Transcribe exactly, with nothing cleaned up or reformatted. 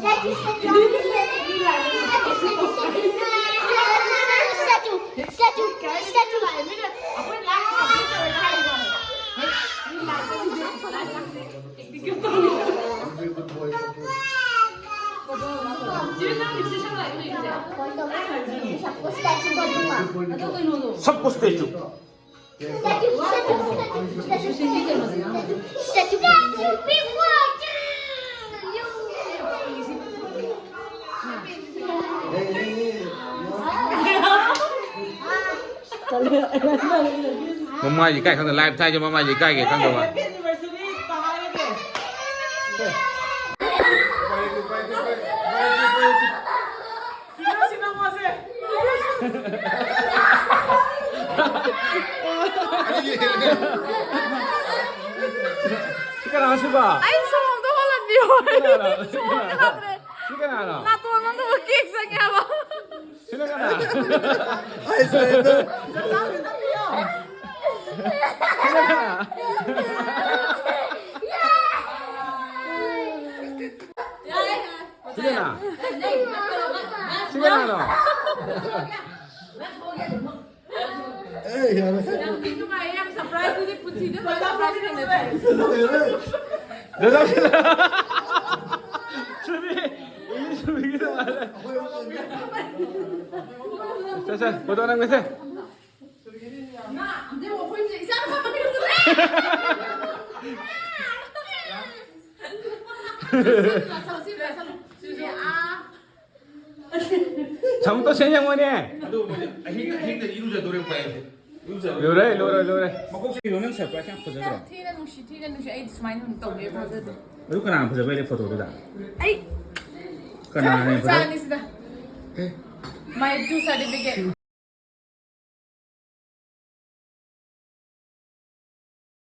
Statue, statue, statue. सबको statue. ꯃꯃꯥꯏꯁꯦ ꯀꯥꯏ ꯈꯪꯗ ꯂꯥꯏꯞ ꯊꯥꯏꯁꯦ ꯃꯃꯥꯏꯁꯦ ꯀꯥꯏꯒꯦ ꯈꯪꯗꯕ꯫ ꯁꯤ ꯀꯅꯥ ꯁꯤꯕ? ꯑꯩ ꯁꯣꯝꯗ ꯍꯣꯜꯍꯟꯕꯤꯌꯣ꯫ ꯁꯤ ꯀꯅꯥꯅꯣ? ꯁꯤ ꯁꯣꯝꯗ ꯀꯅꯥꯅꯣ? ꯌꯥꯗ꯭ꯔꯦ꯫ ꯁꯤ ꯀꯅꯥꯅꯣ? ꯅꯥꯇꯣꯟ ꯑꯃꯗꯕꯨ ꯀꯦꯛ ꯆꯪꯉꯦ ꯍꯥꯏꯕ꯫ ꯁꯤꯅ ꯀꯅꯥ? ꯍꯥꯏ ꯁꯔꯦꯟꯗꯔ꯫ ꯁꯤꯅ ꯀꯅꯥ? ꯁꯤ ꯀꯅꯥ? ꯁꯤ ꯀꯅꯥꯅꯣ? ꯑꯦ, ꯌꯥꯔꯦ꯫ ꯌꯥꯝ ꯊꯤ ꯅꯨꯡꯉꯥꯏꯌꯦ, ꯌꯥꯝ ꯁꯔꯄ꯭ꯔꯥꯏꯁ ꯅꯤꯗꯤ, ꯄꯨꯟꯁꯤꯗ ꯁꯨꯃꯥꯏꯅ ꯁꯔꯄ꯭ꯔꯥꯏꯁ ꯊꯦꯡꯅꯗ꯭ꯔꯤ꯫ ꯁꯨꯕꯤ, ꯏꯪꯂꯤꯁ ꯁꯨꯕꯤꯒꯤ ꯅꯨꯡꯉꯥꯏꯔꯦ꯫ ꯁꯦ, ꯁꯦ, ꯐꯣꯇꯣ ꯅꯝꯒꯦꯁꯦ꯫ ꯃꯥ, ꯑꯝꯇ ꯌꯦꯡꯉꯣ, ꯑꯩꯈꯣꯏ ꯏꯆꯥ ꯅꯨꯄꯥ ꯃꯃꯤꯠ ꯎꯗ꯭ꯔꯦ꯫ ꯁꯤ ꯂꯥꯛꯁꯜꯂꯣ, ꯁꯤ ꯂꯥꯛꯁꯜꯂꯣ꯫ ꯁꯤꯁꯦ, ꯑꯥ꯫ ꯁꯥꯃꯨ ꯇꯣꯁꯦꯟ ꯌꯦꯡꯉꯣꯅꯦ꯫ ꯑꯗꯨ ꯑꯍꯤꯡ, ꯑꯍꯤꯡꯗ ꯏꯔꯨꯖꯗꯣꯔꯦ ꯎꯄꯥꯏ ꯂꯩꯇꯦ꯫ ꯏꯔꯨꯖꯕ ꯂꯣꯏꯔꯦ, ꯂꯣꯏꯔꯦ, ꯂꯣꯏꯔꯦ꯫ ꯃꯀꯣꯛꯁꯦ ꯀꯩꯅꯣ, ꯅꯪ ꯁꯔꯄ꯭ꯔꯥꯏꯁ ꯌꯥꯝ ꯐꯖꯗ꯭ꯔꯣ? ꯊꯤꯅ ꯅꯨꯡꯁꯤ, ꯊꯤꯅ ꯅꯨꯡꯁꯤ꯫ ꯑꯩ ꯁꯨꯃꯥꯏꯅ ꯑꯗꯨꯝ ꯇꯧꯅꯦ ꯊꯥꯖꯗꯦ꯫ ꯑꯗꯨ ꯀꯅꯥꯅ ꯐꯖꯕ ꯍꯦꯜꯂꯤ ꯐꯣꯇꯣꯗꯨꯗ? ꯑꯩ ꯀꯅꯥꯅ ꯍꯦꯟꯅ ꯐꯖ? ꯆꯥꯅꯤ ꯁꯤꯗ꯫ ꯑꯦ꯫ My two certificate꯫